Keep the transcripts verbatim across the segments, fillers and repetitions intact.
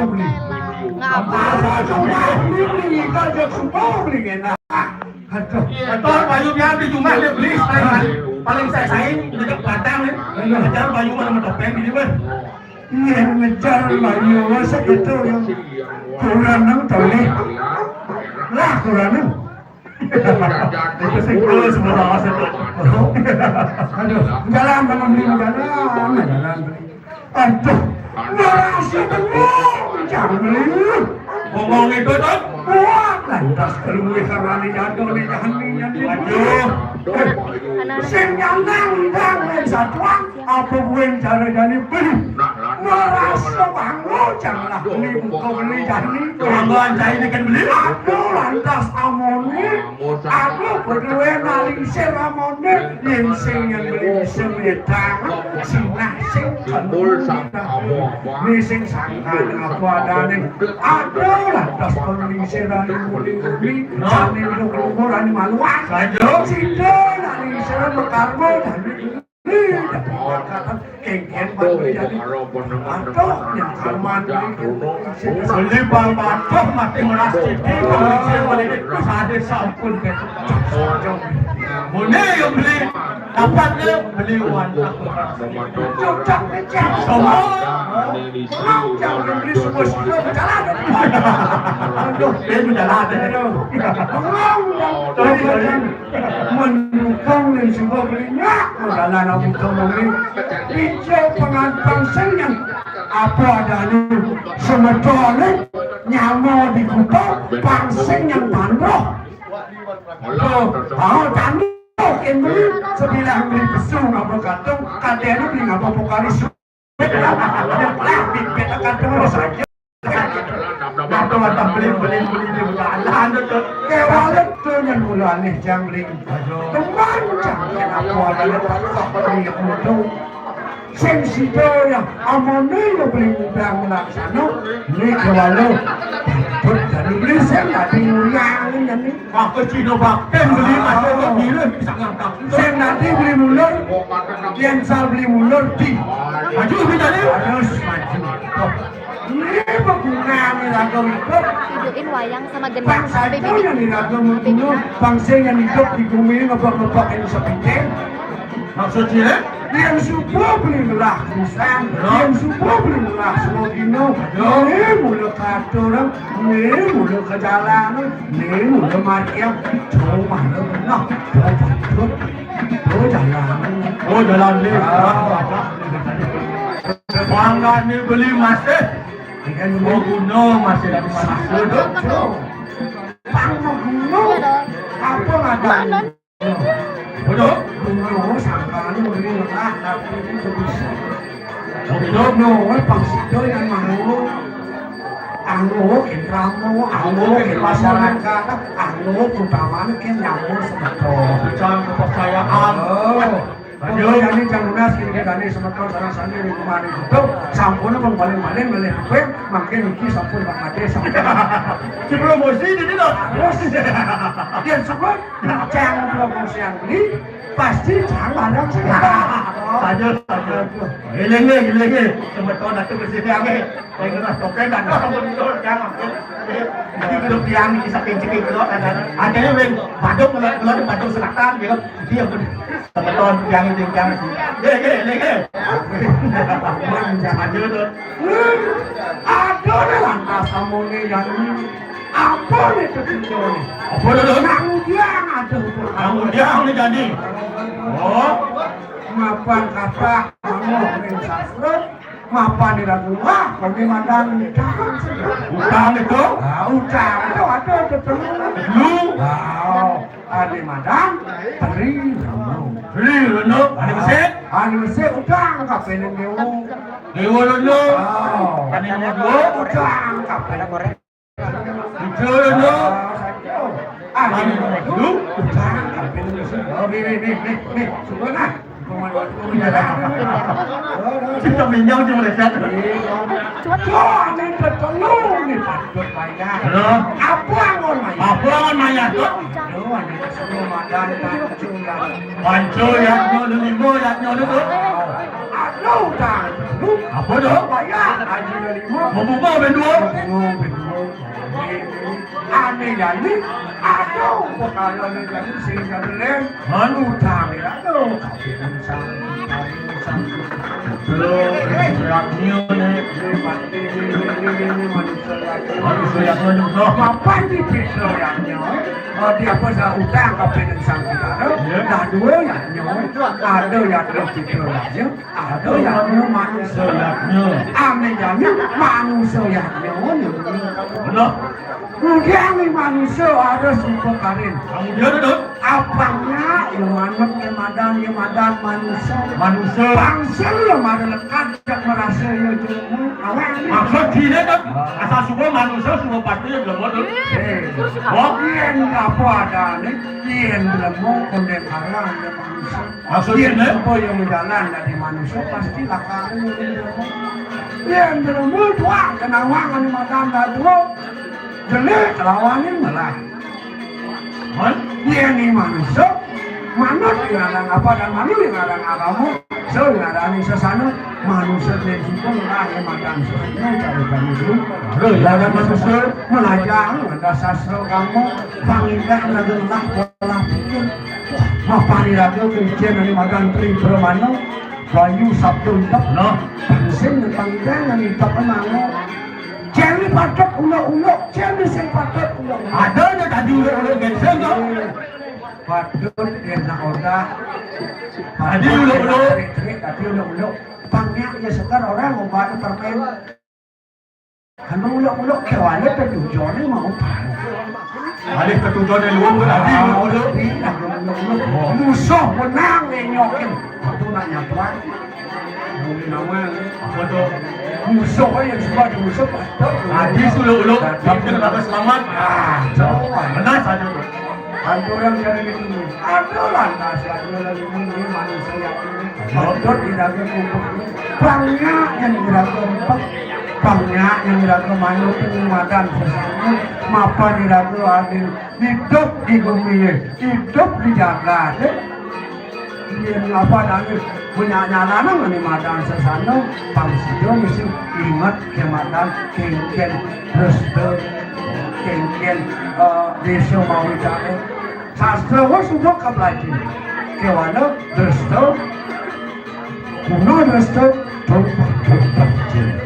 Nggak apa-apa. Aduh, betul, Bayu, biar di rumah dia beli, paling, paling saya, saya ini dekat batang, ya. Ngejar Bayu mana sama topeng gini, Bang. Iya, ngejar Bayu, masa gitu yang kurang nang toleh. Lah, kurang nang. Itu sih, kalau semua awas itu. Aduh, jalan, Bang, beli, jalan, jalan. Aduh, merasa tengok, jangan beli. Ngomong itu, Dok. Wah, lantas keluar sarani jatuh nih, jangan nih, jangan nih. Aduh. Sing nyanang, jangan satuan. Apa buin cara jani beli? Merasa banglo, janganlah beli, buka beli jani. Kemanggaan saya ini kan beli. Aduh, lantas amoni. Aku berdua nalingsir amoni. Yen sing yang beli bisa metang, sinah sing simbol sang kamu apa? Ini sing sangkan apa adane. Aduh, lantas penglingsir dari muli-muli. Sani udah keluar, ani maluan. Lanjut. Sida nalingsir mekarma, jani Kengken batu jadi. Aduh, yang karman ini. Beli Bang Batuh mati melas sithik, kalau izin beli itu sadis sampun betul. Mune yang beli, dapat dia beli uang. Cocok, cocok. Semua. Mau jangan beli semua, semua berjalan. Aduh, dia berjalan. Aduh. Mau, mau. Sorry, sorry. Mendukung dan juga belinya, modal anak muda membeli. Pinjau pengantar sing yang apa adanya. Semetone nyama di kota, pangsing yang panroh. Tuh, oh, tanduk yang beli, sebilang beli pesung apa gantung, kadene beli apa pokari. Lah, bibit akan terus aja. Nggak tahu ada beli, beli, beli, beli, udah ada tuh. Kewalek tuh yang mulane jang beli. Teman jang yang aku ada letak tak beli yang mutu. Sing sida ya amane ya beli ngundang melaksana. Ini kewalek. Jadi beli sing tadi nguriangin ini. Wah, ke Cina Bakten beli masuk ke Biren bisa ngangkat. Sing nanti beli mulur, yang sal beli mulur di. Maju, beli tadi. Harus maju. Ini begunane raga hidup. Videoin wayang sama gendang. Bangsa itu yang diraga membunuh, bangsa yang hidup di bumi ini ngebak-ngebak yang sepikir. Maksudnya? Yang subuh beli ngelah pisan, yang subuh beli ngelah semua dino. Ini mula katurang, ini mula ke jalan, ini mula markian. Cuma mula benar. Tuh, tuh, tuh jalan. Oh, jalan ni. Ah. Bangga ni beli masih. Mau guna masih dari mana? Tuh, tuh. Pang mau guna. Apa nggak ada? Bodoh. Guna sangkanya beli ngelah, tapi itu bisa. Bodoh. No, pang sido yang mau. Anggo, Indramo, anggo, masyarakat, anggo, utamanya kan nyambung sebetul. Percaya kepercayaan. Oh. Lanjut. Jadi jam lunas kene-kene semeton sareng sami ring umane hidup, sampun pun paling-paling milih duwe, mangke niki sampun Pak Kades sampun. Sebelum musim ini loh. Harus. Yen sebut jang promosi yang beli, pasti jang barang sing. Lanjut, lanjut. Eling, eling, eling. Semeton atuh bersih ame. Saya kena topeng dan apa betul, jangan. Jadi duduk tiang di samping ceking dulu, ada. Ada yang badung, kalau, kalau badung selatan, gitu. Dia pun semeton tiang itu, tiang itu. Ye, ye, ye, ye. Maju tuh. Aduh, nih lantas kamu nih, yang apa nih tuh, nih? Apa tuh, tuh? Nang udiang, aduh. Nang udiang nih jadi. Oh. Mapan kata, kamu ning sastra. Mapan di lagu, wah, kami mandang utang. Utang itu? Ah, utang itu ada, ada dulu. Dulu? Wow. Ada mandang, teri dulu. Teri dulu, ada besik? Ada besik, utang, kapan yang dewa? Dewa dulu. Wow. Ada yang dua? Utang, kapan yang korek? Betul, no? Ah, ini dulu. Oh, nih, nih, nih, nih, nih. Suka nah. Kita minjau di Malaysia. Tuh, ini betul nih, patut banyak. Halo. Apa anggon banyak? Apa anggon banyak, tuh? Aduh, ini semua makan, pancung, ya. Pancung, ya, nyo, limo, ya, nyo, tuh. Lu tak lu. Apa tu? Bayar haji lima. Membuka berdua. Membuka berdua. Ane jani, aduh, perkara ni jani sing jani lem. Utang dia tu. Tapi utang, utang, utang. Belum, siapnya ni. Manusia yang mana? Apa ni Peter yang nyo? Oh, dia apa sah utang kau pening sang kita tu? Ya. Dah dua yang nyo. Ada yang dua Peter yang nyo. Ada yang nyo manusia yang nyo. Ame yang nyo manusia yang nyo. Benar. Kemudian ni manusia ada super karin. Kemudian tu? Apanya yang manut ke madan, yang madan manusia. Manusia. Bangsa yang mana lekat jak merasa yang jelma. Awak ni. Maksud kini tu, asal semua manusia, semua pati yang jelma tu. Eh, oh, yang apa ada ni, yang jelma kondek karang yang manusia. Maksud kini? Yang apa yang berjalan dari manusia, pasti lakar yang jelma. Yang jelma tuak, kenawang ni madan dah tu. Jelek lawan ni malah. Hah? Dia ni manusia, manut yang ada apa dan manut yang ada agama, so yang ada ni sesana, manusia dia juga lah yang makan sesana, cara kami dulu. Ada yang ada manusia, belajar, ada sastra agama, pangikan ada lah pola pikir. Mapani raga kencen ni makan tri pramana, bayu sabtu intap. Nah. Sing tanggang ni tak kenal. Cen ni patut uluk-uluk, cen ni sing patut uluk-uluk. Ada je tadi uluk-uluk genseng tu. Patut dia nak odah. Tadi uluk-uluk. Terik-terik, tadi uluk-uluk. Pangnya dia segar orang ubat permen. Kan uluk-uluk ke wala ke tujuan ni mau pan. Alih ke tujuan ni luang ke tadi uluk-uluk. Musuh menang ni nyokin. Aku nak nyatuan. Mungkin nama ni. Apa tu? Musuh yang suka dimusuh. Tadi uluk-uluk. Tapi nak selamat. Ah, jauh. Benar saja tu. Anturan dari ini. Aduh, lantas ya, ada lagi ini manusia ini. Betul, tidak ada kumpul. Banyak yang diraga empat. Banyak yang diraga manut ini madan sesama. Mapa diraga adil. Hidup di bumi, hidup di jagat. Yen apa nangis, punya nyala nang ni madan sesana, pang sida mesti inget ke madan kengken, resta, kengken, eh, desa mawi cake. Sastra wis sudah kapelaji. Kewana resta, guna resta, tumpah, tumpah, cing.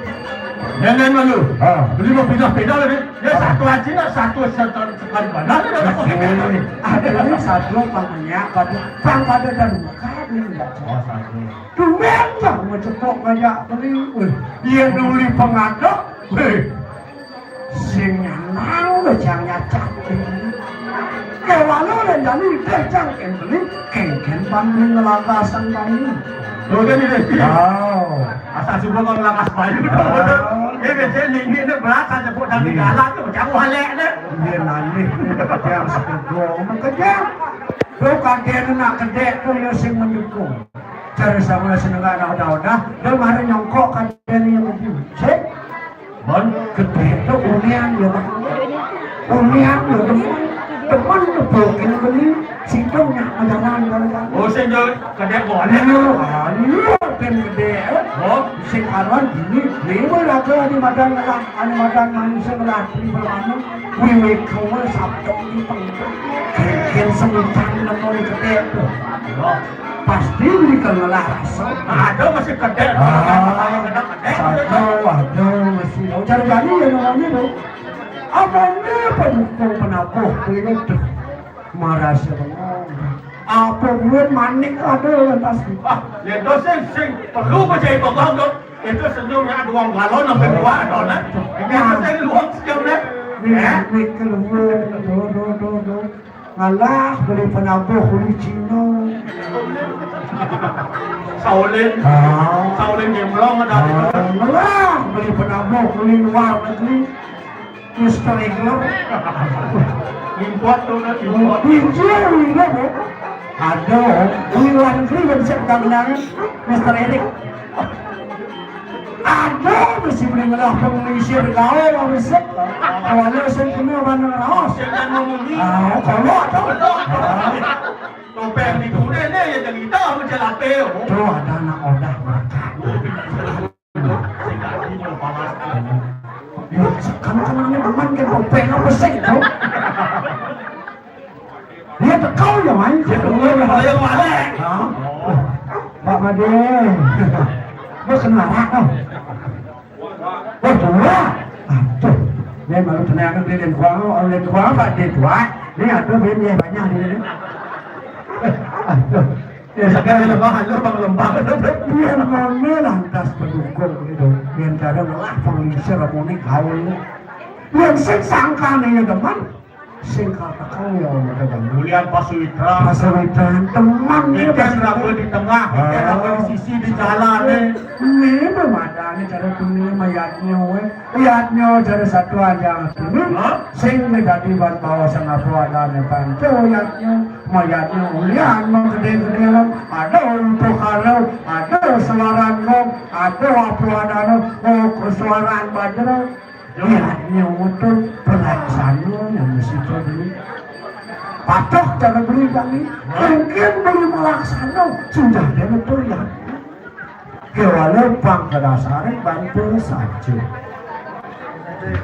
Nenen malu. Ha. Beli mau pindah-pindah lagi. Ya, satu aja nak, satu serta sekali mana ada. Ada ni satu pang banyak, pada, pang pada dan buka ni. Oh, satu. Dumen lah, mencepok banyak beli. Weh, dia nuli pengadok. Weh, sing nyanang, weh, jangan nyacak. Kalau ada jadi, deh, jangan beli. Kengken pang beli ngelagasan beli. Tuh, kan ini. Oh. Asal subuh kau lakas bayu. Ah. Dia biasanya ni, ni, ni berat saja, buat tapi galak tu, jauh halek tu. Dia nangis, dia kejam sekejam. Kejam. Tu kakek tu nak kedek tu, dia sing mendukung. Cara sama senengah nak udah-udah, dia mari nyongkok kakek ni yang maju. Cek. Bon, kedek tu unian dia, Bang. Unian dia, teman. Teman tu bukan beli, situ nak ajaran kalau tak. Oh, sing tu. Kedek boleh. Iya, iya, pen gede, eh. Oh. Sing aran gini, ni pun ada di madan ngelah, ada madan manusia ngelah, di permana, wiwi kawa sabtu di pengkul. Kengken semutan nama ni kedek tu. Oh. Pasti beli ke ngelah rasa. Ada masih kedek. Ah, kedek, kedek. Satu, ada masih. Oh, cari gani ya namanya tu. Apa ni pemukul penabuh, beli tu. Marasa bengong. Apa buat manik ada lantas. Ah, ya tu sing, sing perlu percaya bengong tu. Itu senyum yang dua galon sampai dua galon, eh. Yang sing luang senyum, eh. Ni, eh? Ni keluar, do, do, do, do. Ngalah beli penabuh beli Cina. Saulin. Ah. Saulin Gemblong ada. Ah, ngalah beli penabuh beli luar negeri. Mister Igor. Import tu kan, import. Biji Igor, ya. Ada, di luar negeri kan siap tak menang, Mister Eric. Ada, mesti boleh ngelah pengisi gaul, mesti. Kalau saya kena mana raos. Jangan ngomong ni. Ah, kalau tak. Kalau tak. Ah. Topeng ni kuda ni, ya, jadi tahu macam latih. Tu ada anak odah berkat. Sing apa sing to? Dia teko ya, Mai. Ya, teko ya, Mai, ya, Mai. Hah? Pak Made. Mbok kena arak to. Wah, dua. Aduh. Ini malu tenang, beli lengkuang, lengkuang apa dia dua? Ini aduh, ini banyak ini. Aduh. Ya, sekarang lemah, lemah, lemah. Biar mami lantas pendukung gitu. Biar cara melah pengisir muni gaul. Yang sing sangkane ya, teman. Sing katakan ya, Mas Teman. Mulian Paswitra. Paswitra, teman ya, Ikan Paswitra. Raga di tengah, ikan Ah. Raga di sisi, di jalan, eh. Ini pemadane cara dunia mayatnya, weh. Yatnya jare satu aja. Hah? Sing dadi ban bawa sing apa adane panco yatnya, mayatnya ulian mau gede-gede lo. Ada untuk karo, ada suaran kong, ada apa adane, oh, suaran bajra. Yo. Yatnya utuh pelaksana yang mesti dulu. Patuh cara beli kami. Hah? Mungkin beli melaksana, sudah dia betul ya. Kewala pang kedasare bantu saja.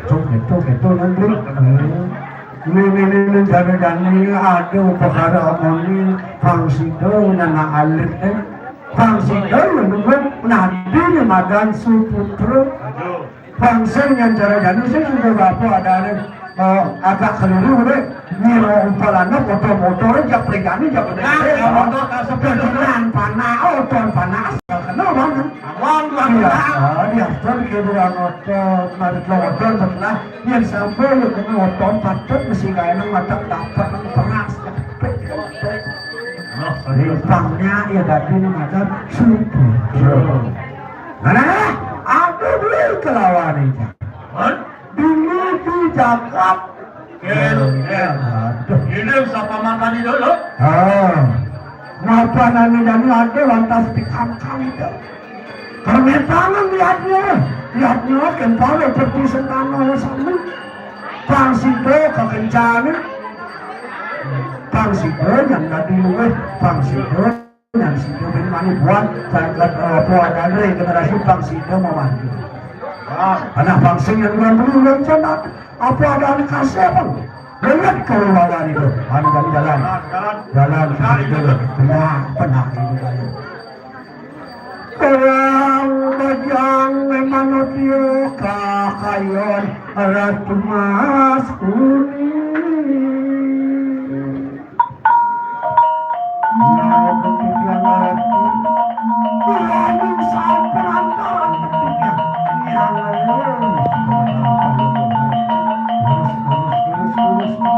Tuh, gitu, gitu, nanti. Hmm. Ini, ini, ini, ini, jare jani ada upakara moni, pang sida, nana alit, eh. Pang sida, ya, nunggu, nadi, ni madan, suputra. Pang sing yang jare jani, sing sudah bapak ada, eh, agak keliru, deh. Ngira umpalane foto-foto, jak pregane, jak pregane. Nah, ya, foto kasep. Jalan panah, oh, ton panah, asal kenal banget. Awang, iya, ah, dia kan kira ngotot, mari lo ngotot sebelah, yang sampai lo kena ngotot, patut mesti kayak nang mata dapat nang peras, cepet, cepet. Nah, limpangnya ya tadi ini macam subuh. Mana? Aku beli kelawan ini. Hah? Dulu di Jagat. Gel, gel. Aduh. Ini siapa makan itu lo? Ah. Ngapa nani jani ada lantas dikangkang itu? Kermetangan lihatnya. Lihatnya kempal seperti sentana sama. Pang sida kekencangan. Pang sida yang tadi luwih. Pang sida yang sida ben mani buat. Sangat, eh, buat dari generasi pang sida mau mandi. Ah. Anak pang sing yang bulan dulu yang cepat. Apa ada anak kasih apa? Lihat kalau ada itu. Ada jalan. Jalan. Jalan. Jalan. Jalan. Benar, benar ini jalan. Orang bajang manusia kakayon Ratu Mas Kuning. Nah, kemudian lagi, berani sampai lantaran kemudian. Ya Allah. Terus, terus, terus, terus.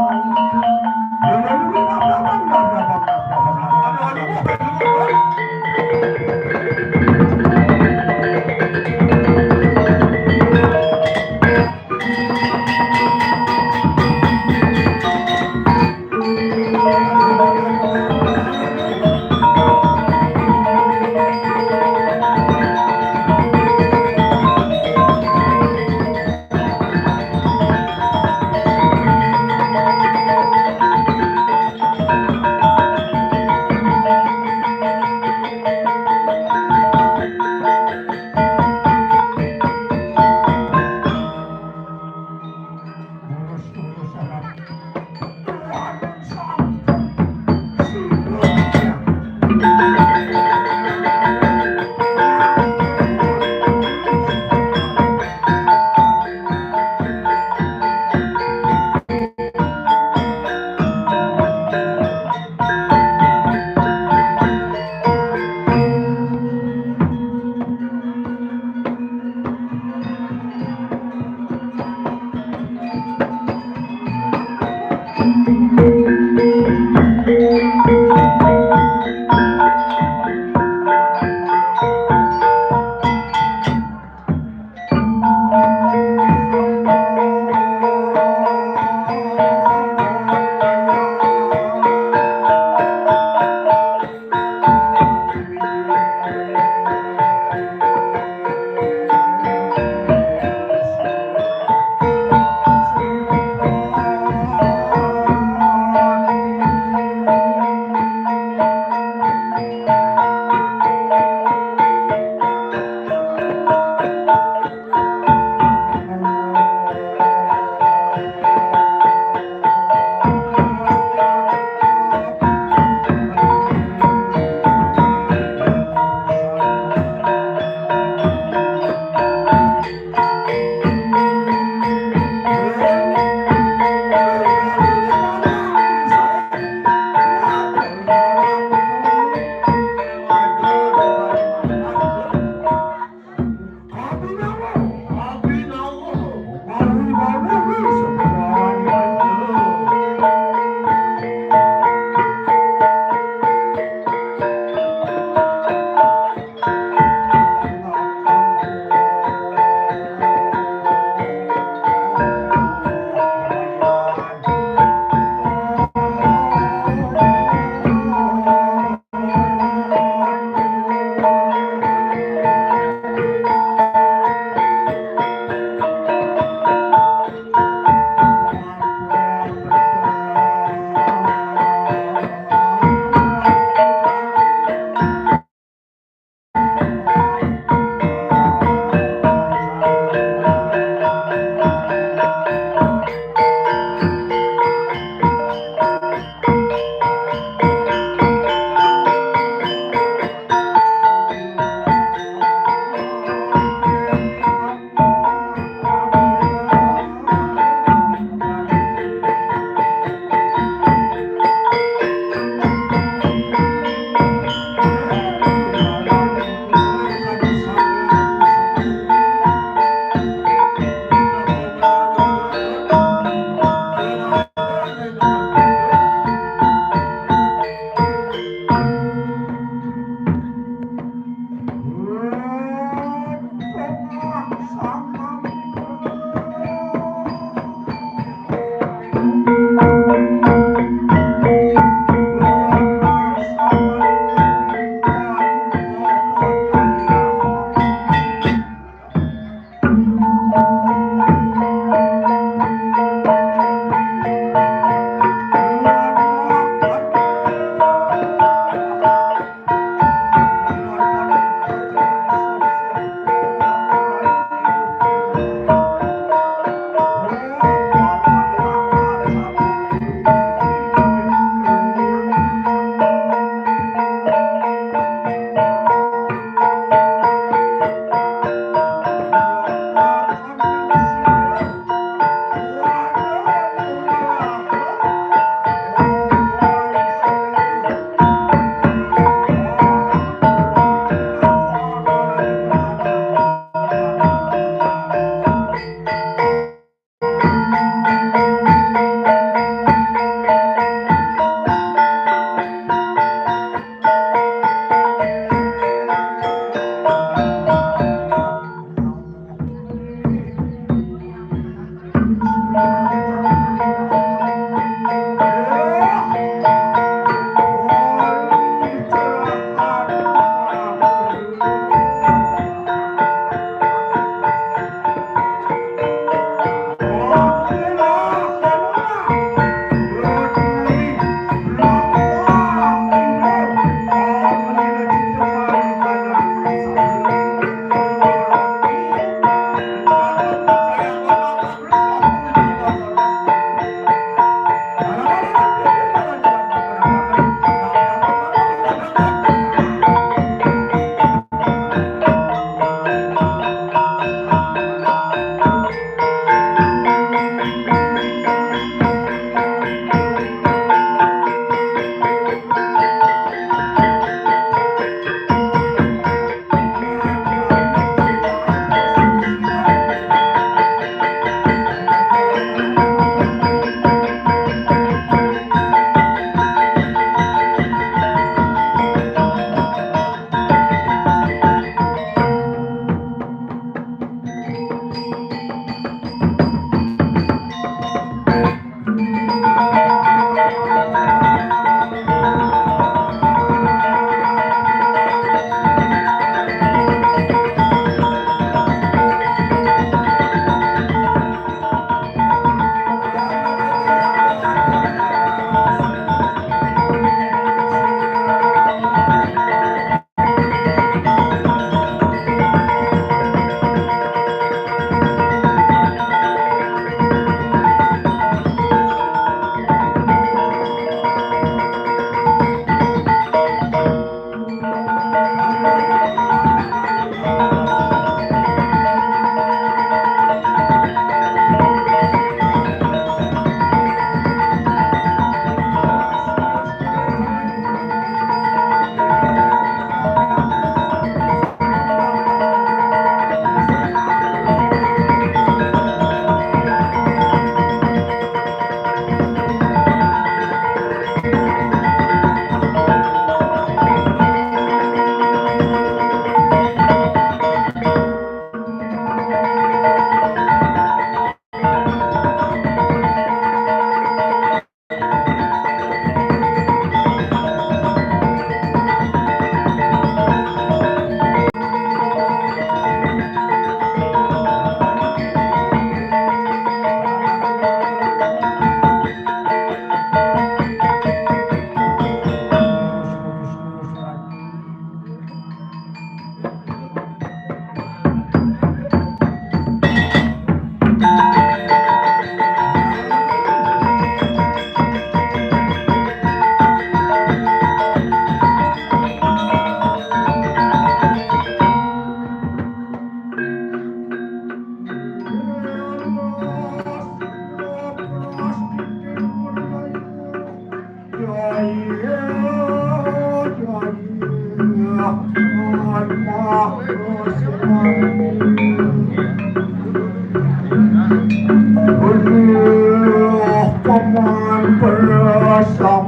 Aduh, paman belasam.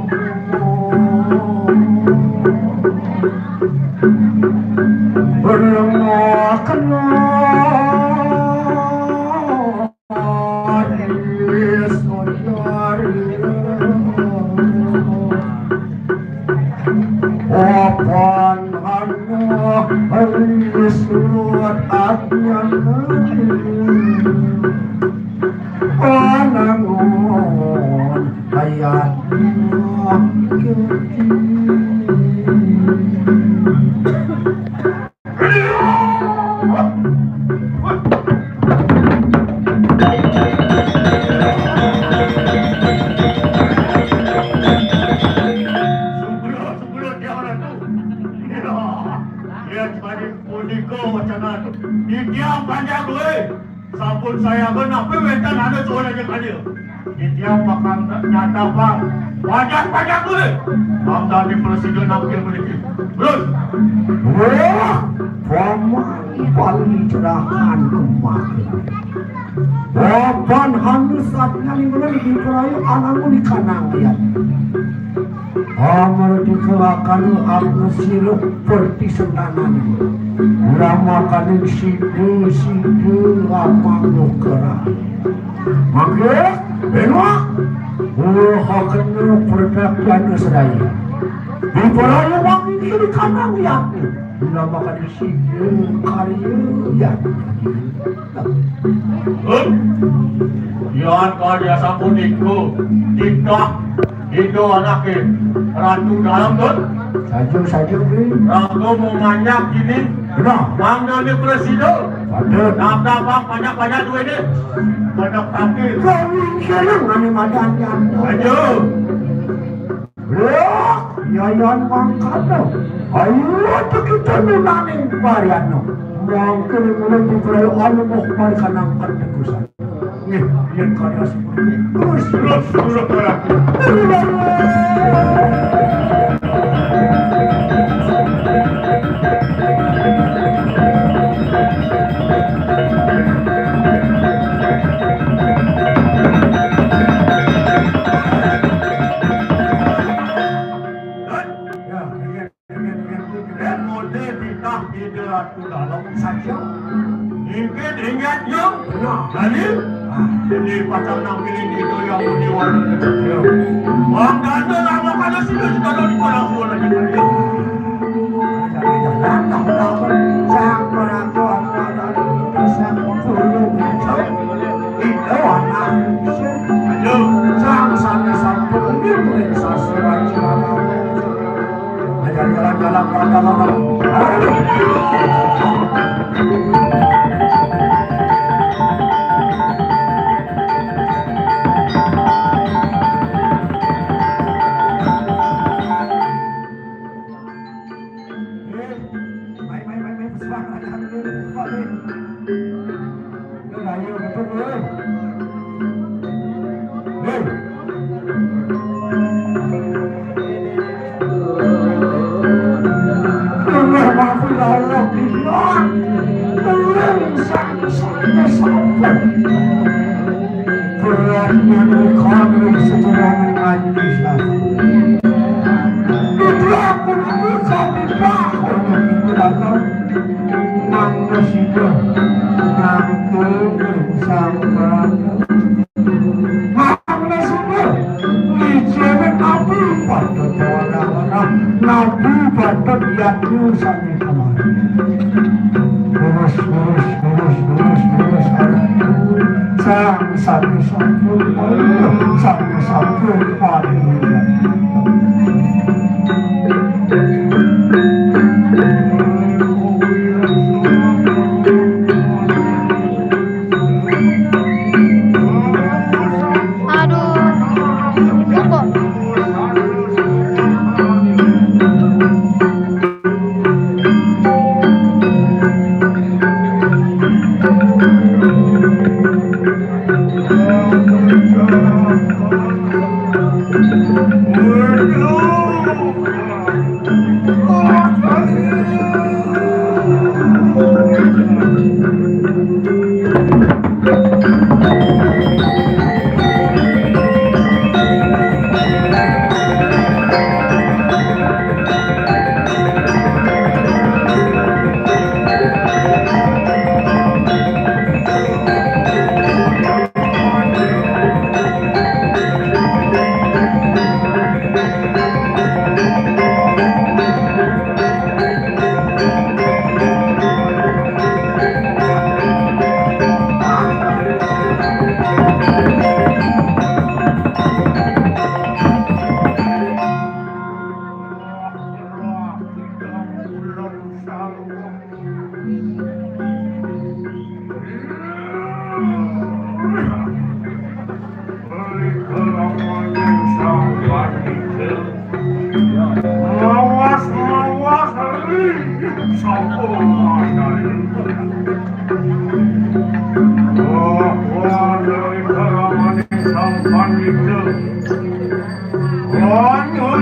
Berlengah kenal. Apan ana risut adnyana, panangon ayat kecil. Sugra, sugra, Tiang Ratu. Ya, ya, tadi punika wacana tu. Titiang panjak duwe. Sampun sayangan, napi wénten ada suara aja kaya. Titiang bakal nyata, Bang. Panjak, panjak duwe. Bang tadi presiden nampil mriki. Terus. Wah, paman paling cerahan kemah. Papan hanu satnya ni belum diperayu anakmu di kanang ya. Amar dikelakan aku sirup pertisentanan. Lama kaning sida, sida lapang lukera. Mangke, benua. Ulah kena perdakian sedaya. Diperayu wangi di kanang ya. Lama kaning sida karya ya. Hut. Yan karya sapunika titah ida anaké Ratu Dalem, Dun. Saja, saja, Bli. Raga mau manjak dini. Benar. Bang Dani Presida. Patut. Nabrak, Bang, panjak-panjak duit ni. Benar, tapi. Kami kira ngani madan yang. Saja. Wah, yayan mangkana. Ayo, atuh kita nunaning varianno. Mangkene mulai diperayaan moh mari kanangkan tegusan. Nggih, yen karya seperti terus, terus, terus, terus. Ya, ya, ya, ya, ya. Modé titah Ida Ratu Dalem saja. Inggih, inggih, ya. Benar. Jadi, ah, ini pacang nampilin Ida yang muni warna saja. Wong ganda lama kada sida juga ada di padang suara juga. Jadi, jangan, jangan, jangan. Sang Prabu Angkara, sang Guru Wijaya. Ida anak Ayo, sang sané sampun ngiring sastra cilaka. Ayo, jalan-jalan, jalan-jalan. Mai, mai, mai, mai, pesuwang, pesuwang, pesuwang. Ayo, ayo, betul, betul. Hei. Tengah maafin Allah, bilang. Tolong, sang, sang, sang. Beratnya kami sebenarnya ngaji satu. Tidak perlu kami bangun di dalam manusia. Nangkung bersama. Manusia. Licin tapi patut orang-orang. Nabi patut yakni sami. Lurus, lurus, lurus, lurus, lurus. Sang sami sampun, sang sampun paling. Aduh, kok.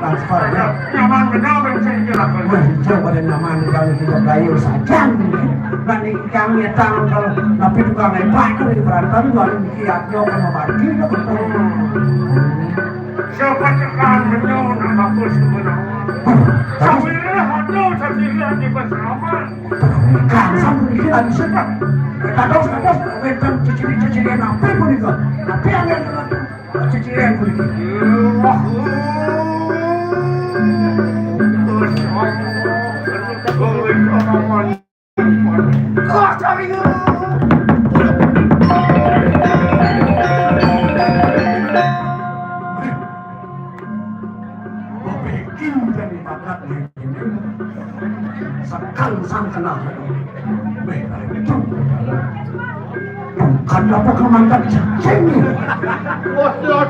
transfer, ya. Nyaman benar, ben saya kira. Wah, hijau pada nyaman, kalau kita gayung saja. Nah, ini kami datang, kalau tapi tukang hebat, kalau di berantem, kalau kiatnya, kalau bagi, udah betul. Siapa tekan benar, nak bagus sebenarnya. Sambil ada, sambil di bersama. Gangsal puniki lan sedek. Dados-dados wénten ceciri-cecirian apik punika. Apik anggén cecirian puniki. Bebeki udan dipakat. Sekang sang kenal. Wéh, itu. Bukan apa kemantan cacing. Waduh.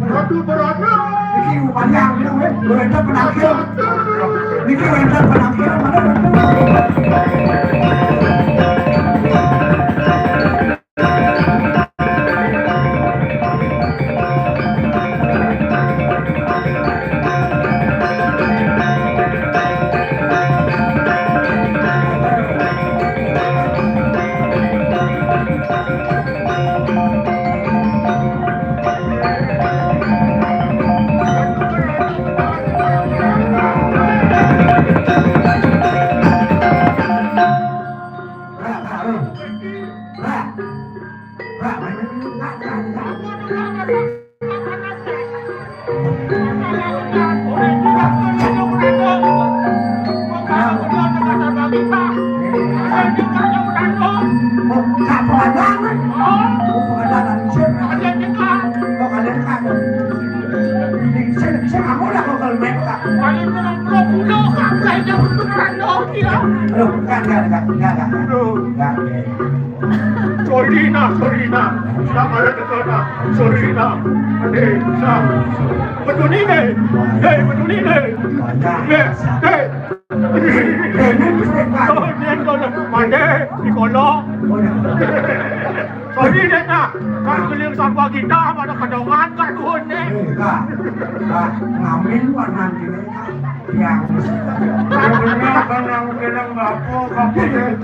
Waduh, beratnya. Iki upaya yang ini, wéh. Wéh, itu penakil. Iki wéh, itu penakil. Mana itu? Aduh, enggak, enggak, enggak, enggak, enggak. Aduh. Enggak, enggak. Sorina, Sorina, sudah malah ke sana. Sorina, Ade, Sa. Betul ni, deh. Hei, betul ni, deh. Deh, deh. Oh, dia kau dah. Ade, di kolong. Sorry, deh, nah. Kan keliling sampah kita, mana kedongan kat tuhun, deh. Eh, Kak. Kak, ngamen warna gini, Kak. Yang. Yang benar, kan yang bilang bapak, bapak, deh.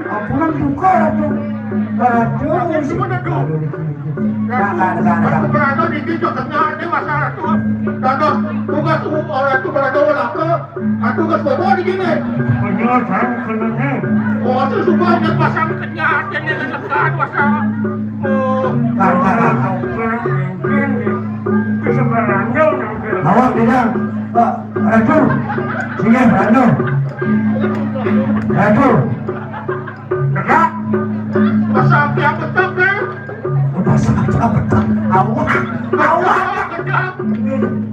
Ampun, buka lah tu. Aduh, sing. Aduh, niki, niki. Nah, nah, nah, nah. Aku berada di pintu tengah, ini masalah tuh. Dados tugas u-, orang itu berada orang ke, aku ke bobo di sini. Bener, saya kenanya. Oh, itu suka dia pasang kenyat, dia nekan pasang. Oh. Nah, nah, nah, nah. Itu sebenarnya orang ke. Awak bilang, Pak Ratu, sini, Ratu. Ratu. Tegak. Pasal dia betul, kan? Pasal dia betul. Awak. Awak. Tegak.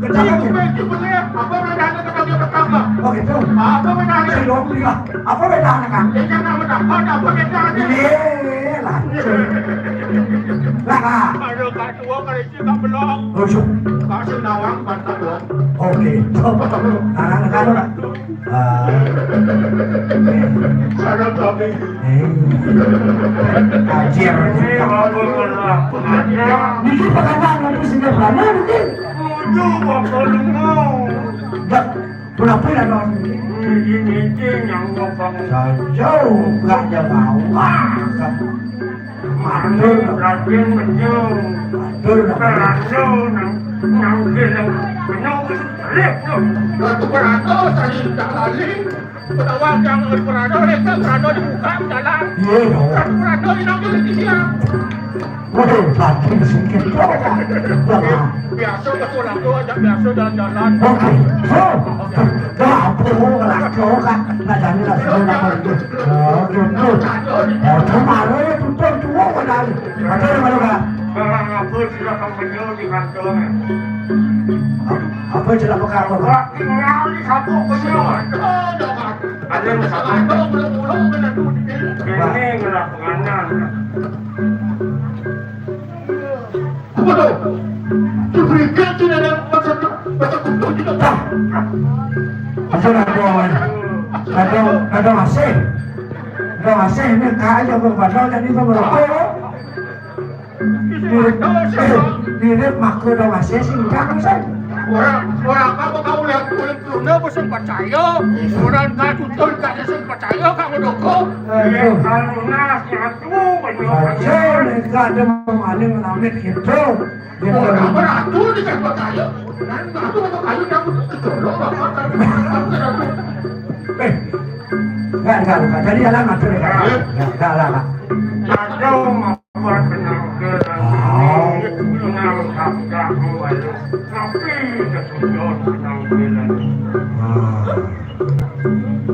Tegak. Itu betul, betul. Apa bedanya dengan dia betul, Pak? Oh, gitu. Apa bedanya? Belum juga. Apa bedanya, Kang? Dia jangan mendapat, apa bedanya? Iya lah. Lah, Kang. Aduh, Kak, dua kali sih, Kak, belum. Oh, su- Kak, sing nawang, mantap, dong. Oke. Coba, coba. Nah, nah, nah, nah. Ah. Sareng kami. Eh. Kajer. Ini apa malah pengajar? Niki pakanan aku sing bener niki. Nuju Bapak Lungo. Dak, pura-pura dong. Ini, ini, ini yang Bapak. Jauh, gak ada bawa. Matur, Raden Mejeng. Matur, Raden. Kerana nang, nang kena, kena, kena, kena. Ratu Berata, saya tak lali. Penawar yang Ratu Berata, mereka Berata dibuka jalan. Iya, dong. Ratu Berata hilang di dia. Waduh, lagi sedikit. Biasa betul aku ajak biasa jalan-jalan. Oke. So, dah, apa mau ngelak, kan? Nah, jangan lah, saya nak pergi. Oh, gitu. Oh, kemarin itu tuh, tuh, kemarin. Ada yang mana, Kak? Barang apa sudah kamu di kantor? Apa sudah perkara, Pak? Wah, tinggal di satu penyuh. Ada yang salah. Ini ngelah penganan. Apa tu? Diberikan tidak ada masa, masa kumpul tidak. Dah. Asal ada, ada, ada masih. Ada masih ni kaya berpada jadi berapa? Mirip, eh, mirip mako ada masih singkang sih. Orang, orang apa kau lihat kulit luna bosan percaya? Orang kau tutur kau bosan percaya, kau mendukung. Aduh. Kalau lunas, nyatu, benar. Aja, mereka ada memaling ngamit gitu. Orang apa ratu di tempat kayu? Dan ratu apa kayu, kamu itu jorok apa? Eh, enggak, enggak, enggak. Jadi jalan atur ya, Kak. Ya, enggak, enggak, enggak. Ada apa tenang ke. Oh. Tenang, enggak, enggak, enggak. Tapi, kita sudah tenang ke. Ah.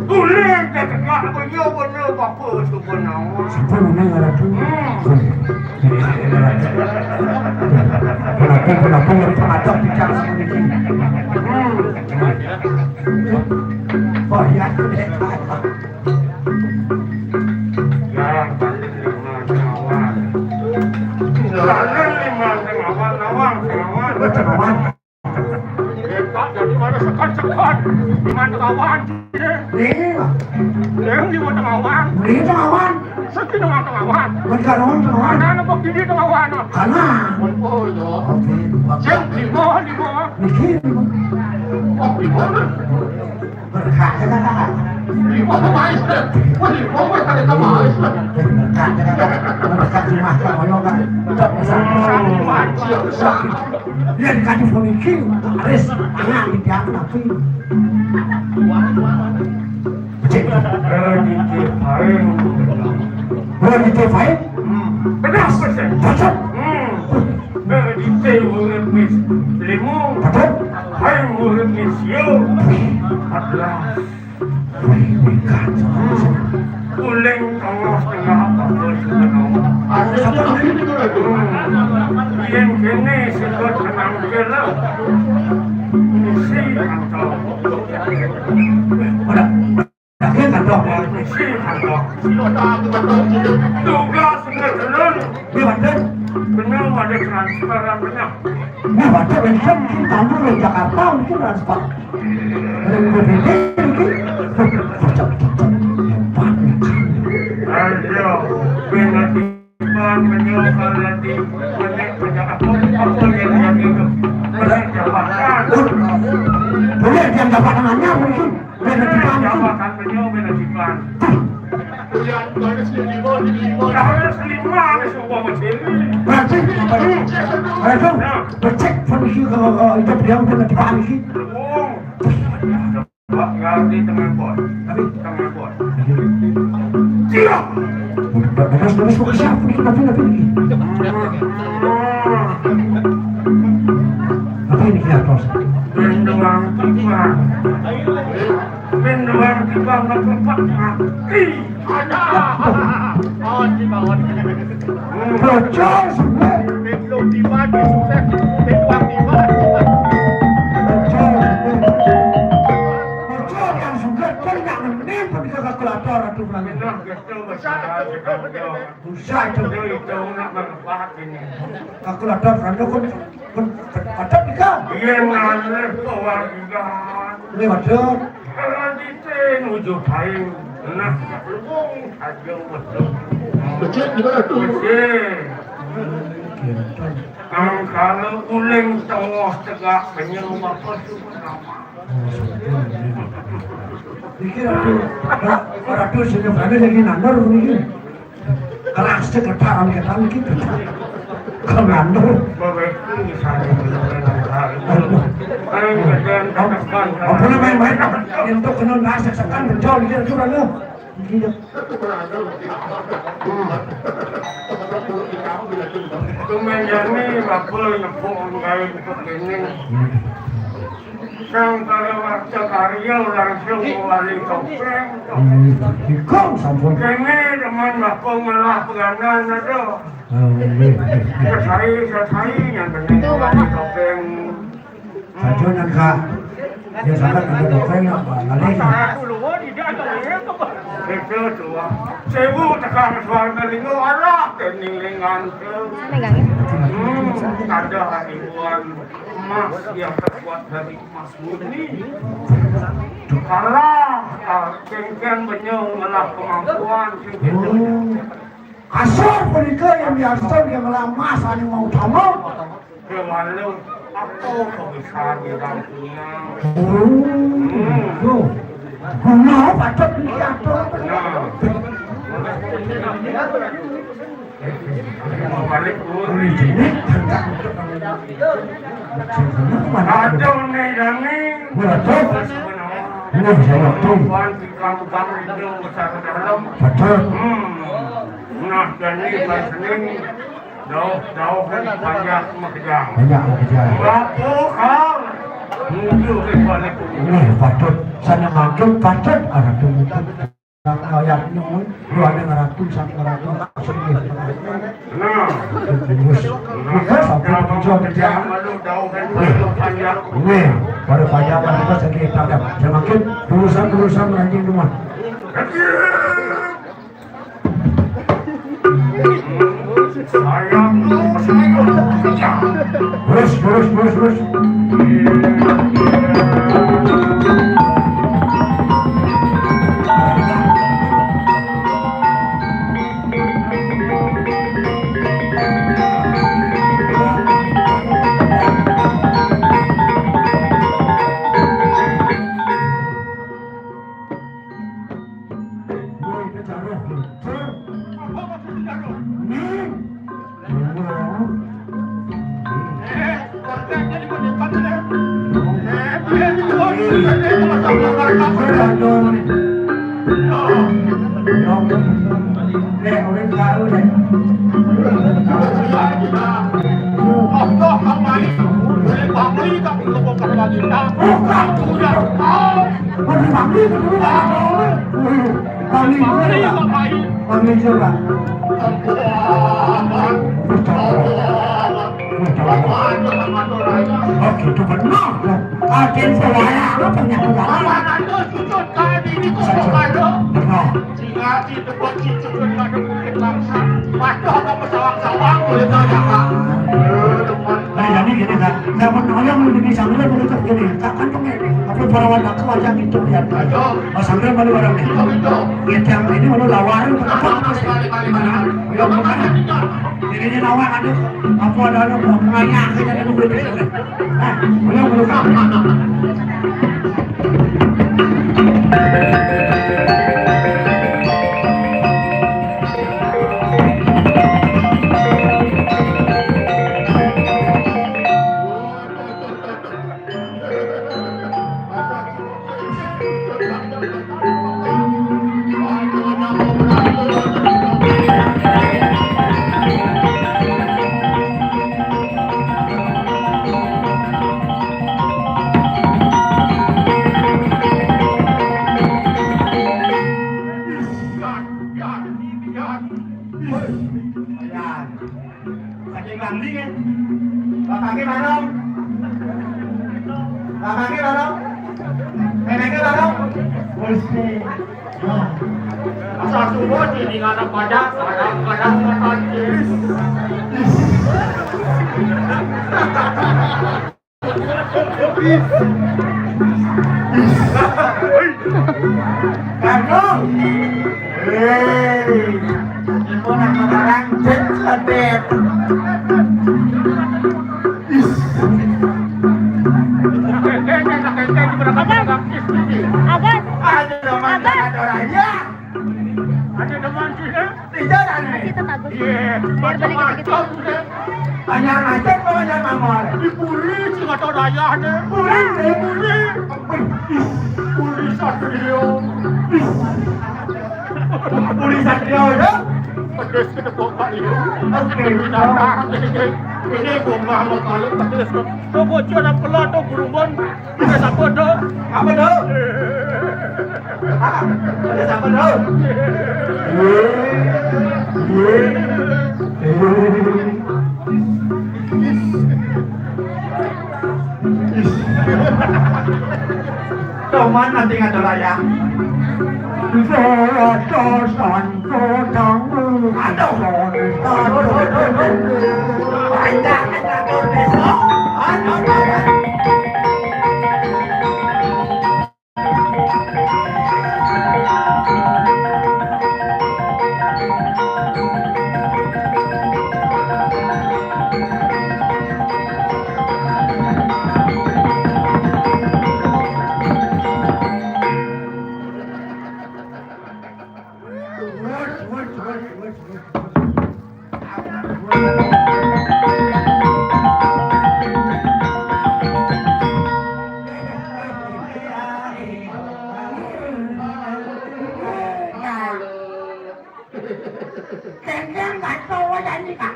Ulih ka tegak benya benda bapa tu benawa. Siapa nama ngaran tu? Hmm. Kenapa, kenapa yang pengadap bicara seperti ini? Hmm. Oh, ya. Ya, balik lima kawan. Balik lima kawan, lawan kawan. Macam kawan. Dekat dari mana sekat-sekat. Di mana kawan? Ni. Yang di mana kawan? Ni kawan. Seki dengan kawan. Bukan kawan, kawan. Mana nampak diri kawan? Kanan. Oh, ya. Okey. Yang lima, lima. Niki lima. Oh, lima. Berkat je kan, kan? Lima pemain. Wah, lima pemain ada tambah. Berkat je kan, kan? Berkat rumah kan, kalau kan. Tak besar. Besar, besar. Dia dikasih pemicu, Aris, tangan di dia tapi. Cek. Raditya Paing. Raditya Paing? Hmm. Pedas pesan. Cocok. Hmm. Raditya urip mis lima. Betul. Paing urip mis yo. Empat belas. Wih, wih, kacau. Kuling tengah-tengah bagus. Siapa namanya? Hmm. Yang kini sebut kenang kira. Misi mantap. Mana? Dah, kan dah. Misi mantap. Tugas ngeselun. Dia betul. Benar ada transparan benar. Nah, baca mention mungkin tamu dari Jakarta mungkin transfer. Dari B P T mungkin. Cocok, cocok. Hebat nih. Ayo, benar. Bang, menyo, kalau nanti, nanti, apa, apa yang dia itu? Benar, jabatan. Boleh dia jabatan hanya mungkin. Benar, jabatan. Jabatan menyo, benar, jabatan. Harus lima, wis umpama dhewe. Berarti, aduh, becek pun iki kalau, kalau itu dia udah depan iki. Wong. Pak ngerti teman, Bos. Tapi teman, Bos. Iya. Terus, terus, kok siapa nih? Tapi, tapi, apa ini, Ki Atos? Pinduang tiba. Pinduang tiba, nggak tempat mati. Ada. Oh, di bawah. Bocor, sudah. Pinduang tiba, di sukses. Pinduang tiba. Bocor, sudah. Bocor yang sudah, kan nggak ngenim, pergi ke kalkulator, aduh, Bang. Benar, betul, betul. Susah itu. Itu, itu, nak manfaat ini. Kalkulator, kan, kan, kan, ada tiga. Iya, ngalih, keluarga. Ini waduh. Kalau di sini, ujuk baik. Nah, luwung aja, betul. Becik gimana tuh? Becik. Angkala uling tengah tegak penyel maka suka nama. Iki ratu, ra-, ratu sing nyobane lagi nandur niki. Keras cek ketaran ketan iki. Kok nandur? Bapak itu misalnya benar-benar. Ayo, bagian tekan. Apa namanya, main? Untuk kena nasik sekan bencol iki ratu ratu. Iki ya. Tumenjani bakul nyepuk gawe kepengin. Sang Kalawarta Karya langsung wali topeng. Ikam sampun. Kene teman bakul ngelah penganan aduh. Oh, nggih, nggih, nggih. Sesai, sesai yang penting wali topeng. Saja nang Kak. Ya, sampeyan ada topeng, Pak. Ngalih. Itu dua. Sewu tekan suara telinga, Allah, keningan. Hmm, ada ribuan emas yang terbuat dari emas murni. Kalah, ah, kengken benyong ngelah kemampuan, sing gitu. Oh. Kasur punika yang biasa yang ngelah emas anu mau utama. Kewalo, apa kok bisa dirangkuna? Oh, hmm. Guna patut iki atur. Nah. Balik pun. Aduh, nih, Dani. Waduh. Ini saya waktu. Wan, di kampung itu, besar dalam. Betul. Hmm. Nah, Dani, Pak Senin. Jauh-jauh kan banyak makejang. Banyak makejang. Bapak, Kang. Mundur ke balik. Ini patut, sana makin patut, ada tunggu. Kang ayat nyuwun, lu ada ngaratu, sang ngaratu, sendiri. Nah. Terus, nah, kita sampai tujuan kerjaan. Lalu jauh kan banyak. Ini, baru banyak, baru kita kita. Semakin, urusan-urusan ranjing rumah. Kecil. Terus, terus, terus, terus. Kami juga. Kami juga. Oke, itu benar. Agen sewaya, apa yang benar? Benar. Nah, jadi gini, Kak. Saya mau nanya, mau gini, sambil menutup gini. Kapan tuh, apa para wadah aku aja gitu, ya. Oh, sambil balik barang nih. Ya, yang ini mau lawaran, apa, apa sih? Gimana? Ayo, gimana? Ini nawa ada, apa ada, ada buah pengayah, kita ada duit. Eh, boleh, boleh, Kak. Abangnya loro? Neneknya loro? Gusti. Asal subuh, ini nggak ada pajak, ada, ada, ada. Kado. Hei. Ibu nama barang jet lebet. Agas. Agas. Ada teman, ada orang ya. Ada teman sih ya. Masih tetangga. Iya, biar balik dikit-dikit. Macam-macam. Banyak macam, banyak mawar. Di Puri, sing ada daya nih. Puri, di Puri. Puri Satrio. Puri Satrio, ya? Pedes ke tepuk Pak Liu. Oke. Binatang ini, ini bunga mau kalau pedes. Tuh bocor dan pelot tuh berubah. Ada siapa, Dok? Apa, Dok? Ah, ada siapa, Dok? Ye, ye, ye. Toman nanti ngatur ayah. Aduh. Panjang ngatur besok. Aduh, aduh, aduh. Kengkeng nggak tahu aja ini, Kak.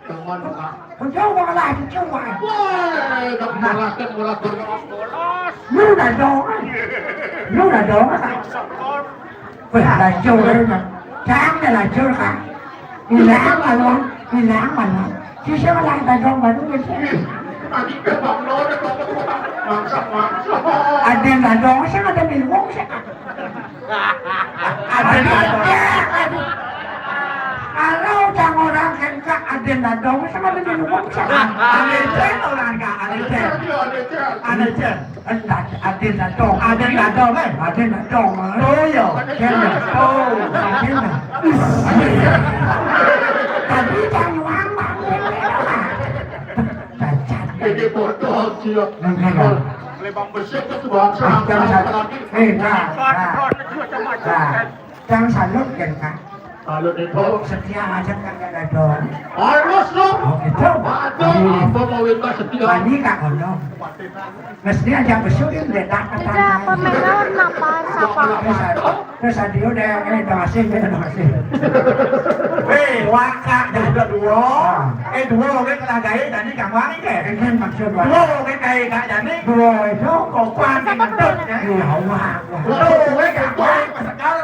Jangan, Kak. Kau jauh malah, jauh malah. Wah, dah malah, dah malah, dah malah. Lu dah dong, kan? Lu dah dong, kan? Weh, lacur, kan? Jangan lacur, kan? Hilang, kan? Hilang, kan? Sisa malah dah dong, baru bisa. Tadi ke Bang Lo, dah bawa tukang masak, masak. Ada dah dong, saya ada minum, saya. Aden Adong. Kalau cang orang kengkak Aden Adong, sama dengan ngomong sama. Aden Cel orang kak, Aden Cel. Aden Cel. Enggak, Aden Adong. Aden Adong, eh, Aden Adong. Oh iya, Cel. Oh, Aden. Tapi cang orang mah. Cacat. Ini bodoh, sia. Enggak, enggak. Lebang bersih ke tuang. Ah, jangan salut. Eh, nah, nah. Nah, jangan salut, kan, Kak? Salut itu. Setia aja kan ada dong. Harus, loh. Oh, gitu. Waduh, apa mau minta setia? Tadi, Kak, kono. Mesti aja besukin, dia tak. Udah, apa, Mega, kenapa? Siapa? Terus, terus tadi udah, eh, udah masih, udah masih. Weh, wakak, dah udah dua. Ah. Eh, dua, oke, kena gaya, tadi kamu angin, eh. Ini maksud, Pak. Dua, oke, kayak gak jadi. Dua itu, kok kuat, ngentut, ya. Iya, wah, wah. Tuh, weh, kamu angin, pesekal.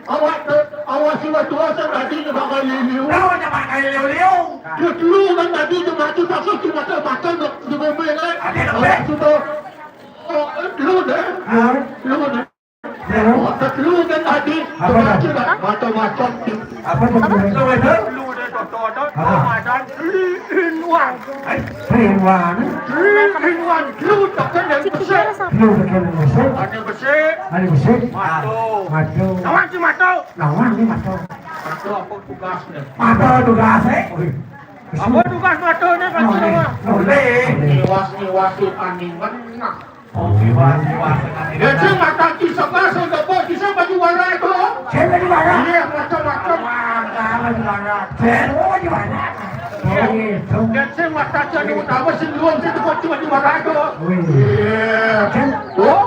Awak tu, awak si Watu Asam tadi dia pakai liu-liu. Tahu dia pakai liu-liu? Dia dulu kan tadi dia mati pasal cuma tak makan dok di bumi kan. Ada dok, awak eh? Sudah. Oh, eh, dulu deh. Hah? Dulu deh. Dulu. Awak tak dulu kan tadi. Apa dia dah? Macam-macam. Apa dia? Dulu deh, dok, dok, dok. Apa? Ada three in one. Eh, three in one. Three in one. Dulu tak kan yang besar. Dulu tak kan yang besar. Ada besar. Ada besar. Matu. Matu. Lawan si Matu. Lawan ni mata. Mata apa tugas ni? Mata tugas, eh? Oi. Apa tugas mata ni, Pak Ketua? Boleh. Niwas-niwas tu tanding menang. Oh, niwas-niwas tanding. Dia cuma kaki sebelah, saya dapat, saya baju warna tu. Saya baju warna? Iya, macam-macam. Wah, baju warna. Saya baju warna. Oh, iya, tu. Dia cuma kaki anu utama, seluruh saya dapat baju warna tu. Oi. Iya. Oh?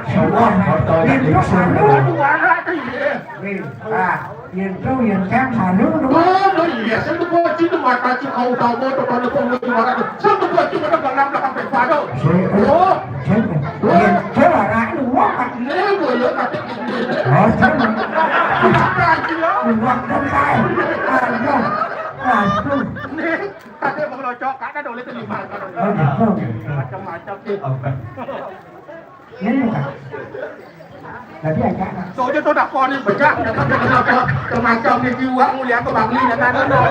Semua motor yang diusung. Baju warna tu, iya. Weh, ah, yén to, yén cang salu to. Oh, no, iya, sing teko cing mata cing kau tahu to pada pun di mana to. Sing teko cing ada dalam belakang pepado. Sing, oh, sing, yén to ora luwak, Pak. Iya, boyo kate. Oh, sing. Luwak kan kae. Aduh. Aduh. Nih, kate mengelocok, kate dolé terima. Oh, gitu. Macam Ini bukan. Jadi agak. Soalnya tuh dah kau ni bejak, dah kan kenapa? Macam ni jiwa mulia ke bangli dah kan. Ya.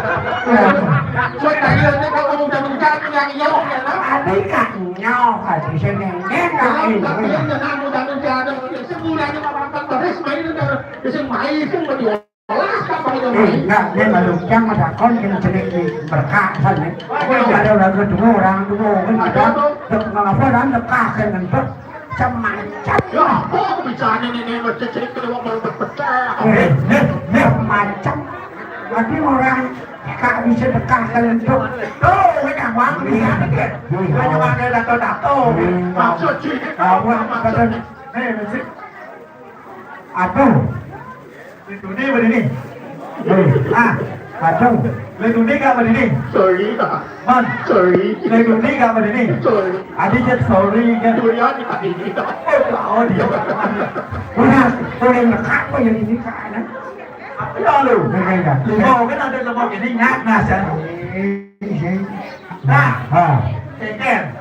Buat saya ni kalau udah bejak tu yang nyok ya lah. Ada kat nyok, ada sini. Ini kat ini. Tapi yang nak mudah menjadi sebulan ni makan terus main dah. Bisa main pun berdua. Eh, enggak, dia malu. Yang ada kon yang celik ni berkah sana. Ada orang kedua, orang dua kan ada. Tek mengapa orang dekah kan ngentuk semacam. Ya, apa aku bicara ni ni macam celik kedua baru berpecah. Eh, eh, eh, macam. Tapi orang tak bisa dekah kan ngentuk. Tuh, kan yang wang ni kan dia. Kan yang ada dato-dato. Maksud sih. Awak kata, eh, mesti. Aduh. Lek tuni berdiri. Eh, ah, aduh. Lek tuni gak berdiri. Sorry, Kak. Man. Sorry. Lek tuni gak berdiri. Sorry. Adi cek sorry kan. Sorry, Kak, ini, Kak. Oh, oh, dia. Udah, boleh ngekat apa yang ini, Kak, anak? Ya, lu. Enggak, enggak. Limau kan ada limau ini, nyak, nah, saya. Eh, eh. Nah. Ha. Ceker.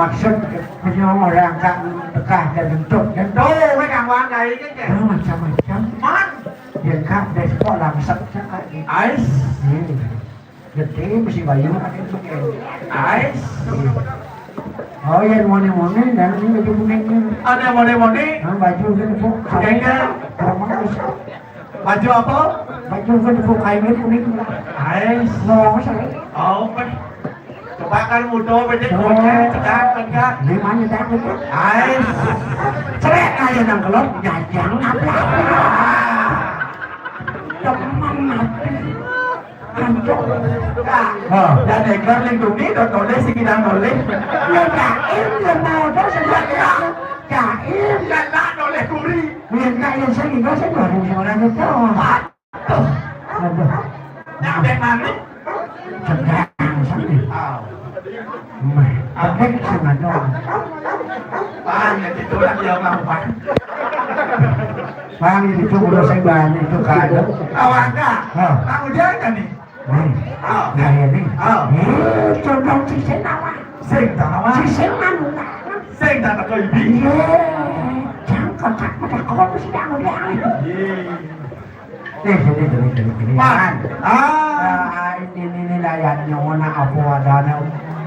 Maksud punya orang kat dekah dan bentuk. Dan tu, kan, orang lain kan? Oh, macam-macam. Man. Dia kat desa langsung cakap ni. Ais. Hmm. Gede mesti bayu ada juga. Ais. Oh, yang mone-mone dan ini baju kuning ni. Ada mone-mone? Ha, baju kan, Bu. Kayaknya. Orang mana? Baju apa? Baju kan, Bu, kain kuning. Ais. Mau saya. Oh, coba kan muda, beda. Oh. Cedak, cedak. Di mana dah itu? Ais. Cerek aja nang kelot, jajang apa? Teman mati. Antuk. Nah, dan Egar lindungi, dot nulis, si kidang nulis. Ya, jaim, ya, mau, terus, ya, ya. Jaim. Ya, nak nulis kuri. Ya, nak, ya, saya juga, saya baru seorang itu. Aduh. Aduh. Nak, bek mana? Sedang, sakit. Aw. Meh, apa sing ada? Ah, ya, itu lah dia mau, Pak. Bang, itu udah saya banyak itu kado. Awak enggak? Hah? Tahu dia kan nih? Nih. Ah. Nah, ya, nih. Ah. Eh, condong si Senawa. Sing Senawa. Si Senawa. Sing tak tahu ibi. Iya. Jangan kakak mata kau mesti dah udah. Iya. Nih, sini, sini, sini, sini. Pan. Ah. Ah, ini, ini, ini, layaknya mana apa adanya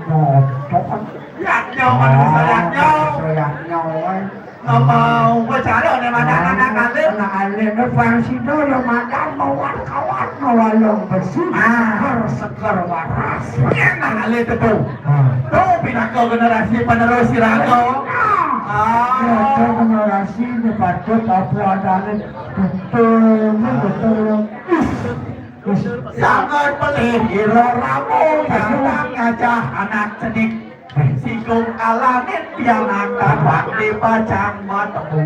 motor. Layaknya mana sayangnya. Sayangnya, eh. Nggak mau, gua cari oleh mana anak alim. Anak alim, eh, Farsido yang makan, mau kawan, mau walong besi, ah, harus seger waras. Iya, anak alim itu. Ah. Tuh, pinaka generasi penerus si Rago. Ah. Ah. Ya, itu generasi ini patut apa adanya. Betul, betul. Sangat pelih ira ramu, kadang ngajah anak cenik. Sikung alamin pianak, tapak di pacang matemu.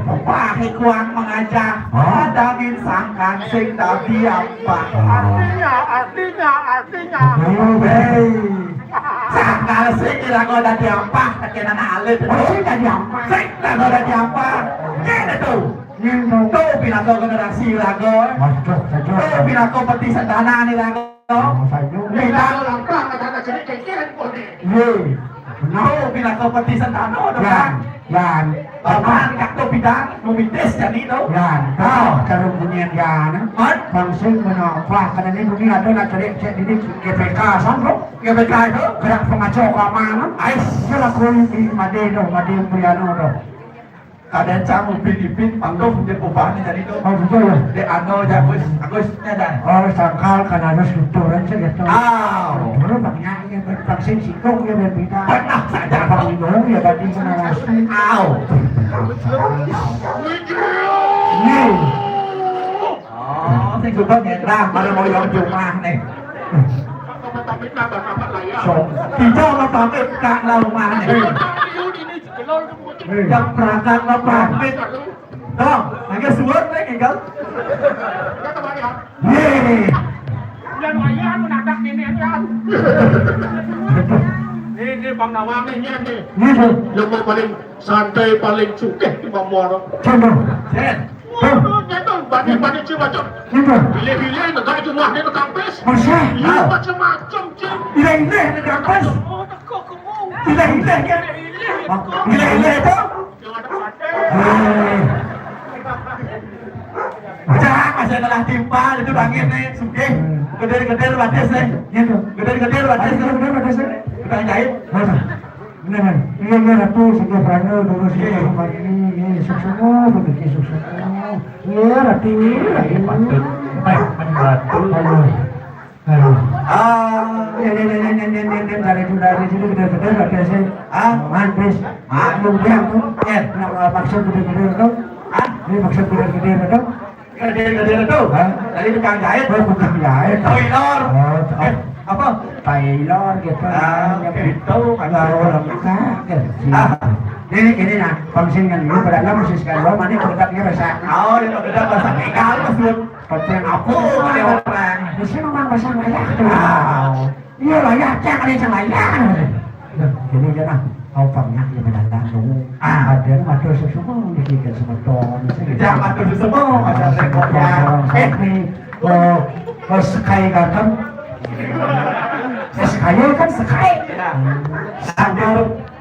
Upah kuang mengajah, hah? Ada min sangkan sing tadi apa? Artinya, artinya, artinya. Hei, sangkal sing kira kau tadi apa? Tekan anak alit. Oh, sing tadi apa? Sing kau tadi apa? Kene tuh. Tuh, pinaka generasi raga. Waduh, waduh. Tuh, pinaka peti sentana ni raga. Oh, saja. Pinaka langkah, ada-ada jenis kengkeng pun ni. Ye, benar. Tuh, pinaka peti sentana, tuh, kan? Yan, yan. Paman, kak tuh bidang, memitis jadi tuh. Yan, tahu cara bunyian yan, eh? Hah? Bangsa menapa? Karena ini bunyi ada nak cari cek ini G P K, sanggup? G P K itu? Gerak pengacau keamanan. Ais. Dia lakuin di Made tuh, Made Priano tuh. Kadang cang Upin Ipin patuh di perubahan ni tadi tu. Oh, betul ya? Di ano je Agus, Agusnya dah. Oh, sangkal kan harus betul kan saya tu. Aw. Dulu bang ya, ya, bang sing sikung ya, bang kita. Pernah saja. Bang Inung ya, bang kita harus. Aw. Ni. Oh, sing suka ngerang, pada mau yang jumlah ni. So, kita mau pamit kat rumah ni. Hei. Hei. Yang perangkat mau pamit. Dong, lagi suar ni, kan? Hei. Yang ayah menatap ini, kan? Ini Bang Nawang ni, ni. Ni, Bang. Yang paling santai, paling sukeh di Bang Muara. Contoh. Jen. Waduh, dia tu, banding-banding cik macam. Contoh. Pilih-pilih, negara jumlah dia tu kampus. Masya. Iya, ah, macam-macam, cik. Pilih-pilih, dia kampus. Oh, tak kau, kau. Ileh-ileh kan? Hah? Ileh-ileh itu? Eh. Jangan, masih telah timpal itu bangin nih, sugih. Geder-geder batis nih. Gitu. Geder-geder batis nih. Geder-geder batis nih. Tukang jahit. Mana? Ini kan, iya, iya, Ratu, sugih prana, dulu sugih, iya, ini, ini, sukses, oh, begitu sukses. Iya, Ratu, iya, Ratu. Baik, Ratu. Halo. Halo. Ah, iya, iya, iya, iya, iya, iya, iya, dari itu, dari situ, gede-gede, gede sih. Ah, mantis. Ah, lu bilang tuh, eh, nah, maksud gede-gede tuh. Ah, ini maksud gede-gede tuh. Gede-gede tuh. Hah? Tadi tukang jahit. Oh, tukang jahit. Tailor. Oh, eh, apa? Tailor gitu. Ah, namanya. Gitu, kan. Baru lengkap, gitu. Ah. Ini, ini, nah, fungsi yang ini, pada mesti sekali, mana produknya besar. Oh, dia produknya besar. Tinggal, Mas, Bun. Pancen aku, oh, orang. Di sini memang pasang layar tuh. Ah. Iya, layar, cek ada yang layar. Nah, jadi dia nah, kau pernah ya berjalan dulu. Ah. Ada yang matur sesuatu di kita semeton. Ya, matur sesuatu, ada semeton. Eh, nih, oh, oh, sekai ganteng. Eh, sekai kan sekai. Ya. Sanggar,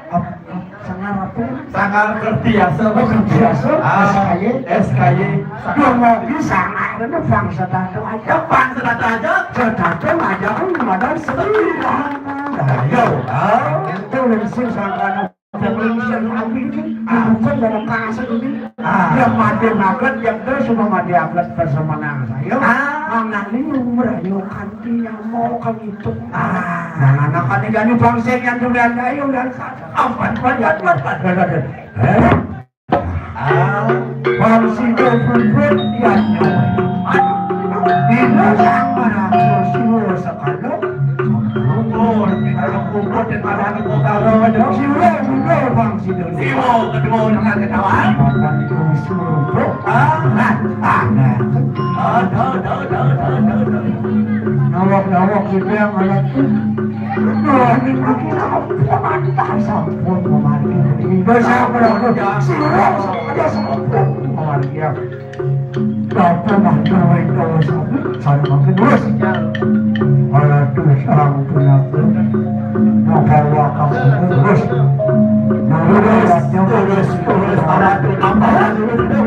ap-, ap-, sanggar apa? Sanggar kertiasa. Oh, kertiasa. Ah, S K Y. S K Y. Dua lagi sangat ada bangsa tante aja. Bangsa tante aja. Tante aja kan ada sendiri. Ayo. Ah. Itu langsung sanggar. Bukan dalam kasar ini. Ah. Yang mati makan, yang terus semua mati akan tersemenang saya. Ah. Anak ini umur ayo kanti yang mau kan itu. Ah. Nah, anak kan ini bangsa yang sudah ada, ya udah. Ampun, ampun, ampun, ampun. Eh? Ah. Bangsa itu pun dia nyawa. Ini sama aku siwa sekali. Ampun, kalau kubur di mana aku taruh. Siwa, siwa, bangsa. Siwa, kedua dengan ketawa. Makan itu suruh. Ah, nah, ah, nah. Aduh, aduh, aduh, aduh, aduh, aduh. Nawak-nawak kita yang alat tu. Wah, ini lagi sampun, atas sampun, kemarin. Ini dosa apa lagi? Siwa, ada sampun, kemarin. Tapi mah gawe dosa, saya makin terus. Kalau terus orang punya pun, mau bawa kamu terus. Nah, terus, terus, terus, terus, terus, terus.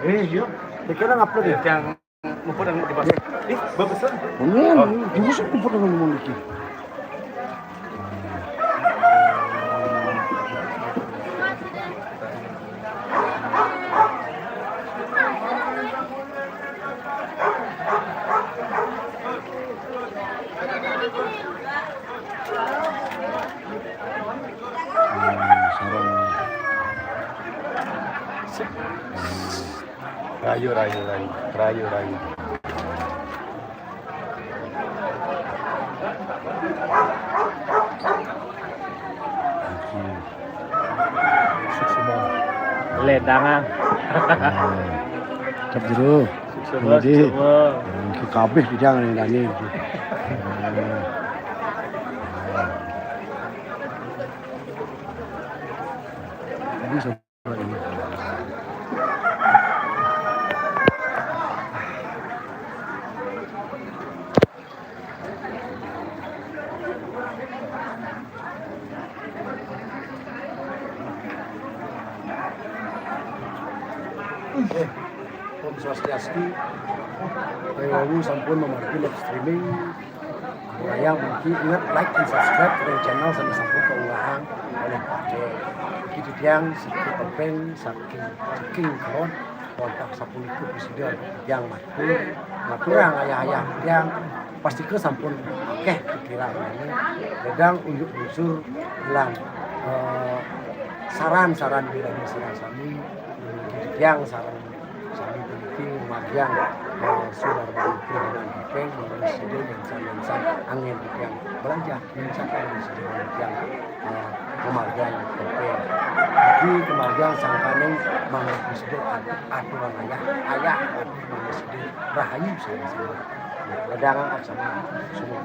Eh, iya. Saya kira ngupload ya. Yang ngumpul yang di bawah. Ih, bagus kan? Bener, bagus ngumpul dengan ngomong iki. Hmm, sarang. Rayu, rayu, rayu, rayu, rayu. Ledangan. Tetep jero. Sukses, Jadi, sukses. Ki kabeh dijang ning dani. Jadi, Om Swastiastu. Ayo, sampun mamargi live streaming. Wayah mriki inget like and subscribe ring channel sane sampun kaunggahang olih Pak Dek. Iki titiang Setu Topeng saking, saking Kelon, wonten sapunika presiden titiang matur, maturang ayah-ayah titiang, pastika sampun akeh pikiran ini. Ledang unjuk unsur lan, eh, saran-saran ring sareng sami, titiang sareng sami puniki rumargiang, eh, Sudarmantri Bulan Topeng, mangda sida ngensan-ngensan angin titiang belanja, ngensan angin sida ngensan, eh, rumargiang topeng. Iki rumargiang sangkaning mangda sida atu-, aturan ayah, ayah mangda sida rahayu sama-sama. Ledang aksana semua.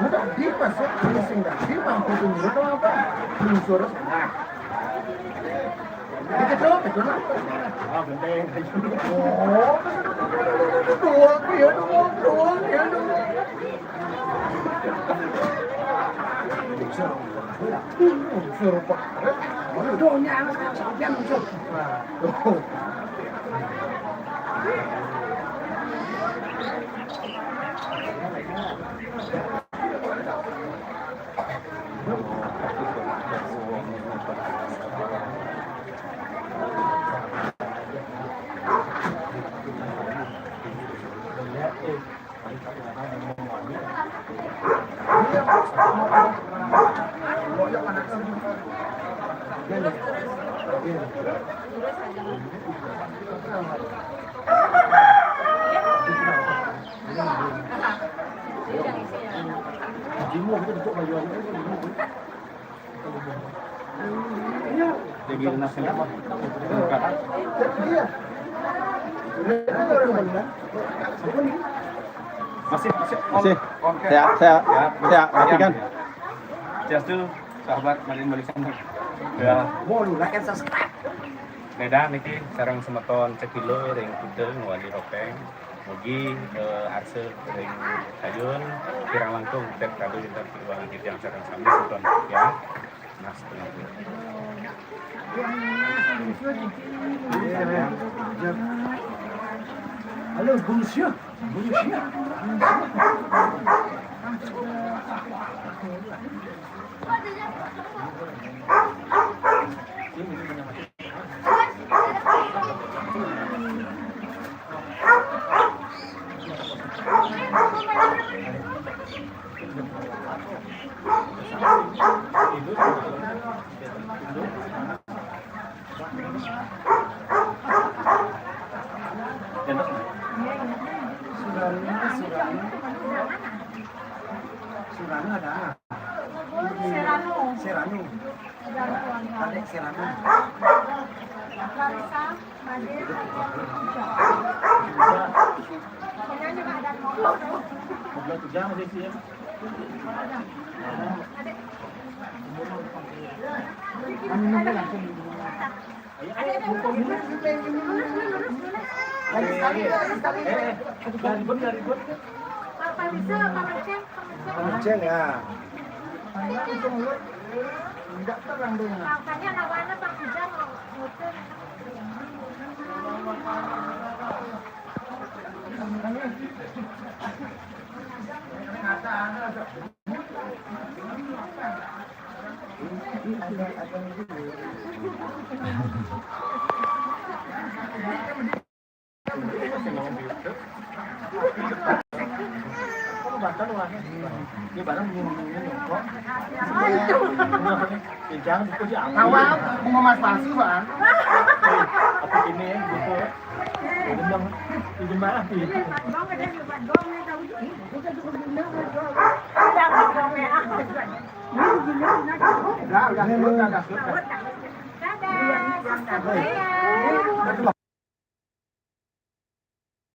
Udah di masuk, ini sing dah di mampu tunjuk apa? Lungsur. Nah. Begitu, betul lah. Ah, genteng. Oh, doang, ya, doang, doang, ya, doang. Lungsur, Pak. Lungsur, Pak. Aduh, ini anak saya, sampean lungsur. Nah. Jadi, masih, masih. Masih. Oke. Sehat, sehat. Ya, sehat, ya, matikan. Just do, sahabat Martin Bali Center. Ya. Mau lu like and subscribe. Beda niki sareng semeton Cekilo ring Kuta ngwali Hopeng. Mugi, eh, arsa ring kayun kirang langkung tet kadu intan piwang titiang sareng sami semeton ya. Nah, semeton. Halo, bonjour. Bonjour. Surana, Surana. Surana ada. Serrano. Serrano. Ada Serrano. Clarissa, Made. Pokoknya ini ada. Goblok juga masih sih ya. Anu, nunggu langsung. Lagi sekali, lagi sekali. Eh, eh, jangan ribut, jangan ribut. Pak, Pak Rizal, Pak Marcel, Pak Marcel. Pak Marcel, ya. Enggak terang deh. Makanya lawannya Pak Rizal, Pak Marcel. Ini barang minum-minum rokok. Jangan buku di apa? Awal mau mas palsu, Bang. Apa ini ya? Gitu. Pinjam, pinjam maaf ya. Udah, udah, udah, udah, udah. Dadah.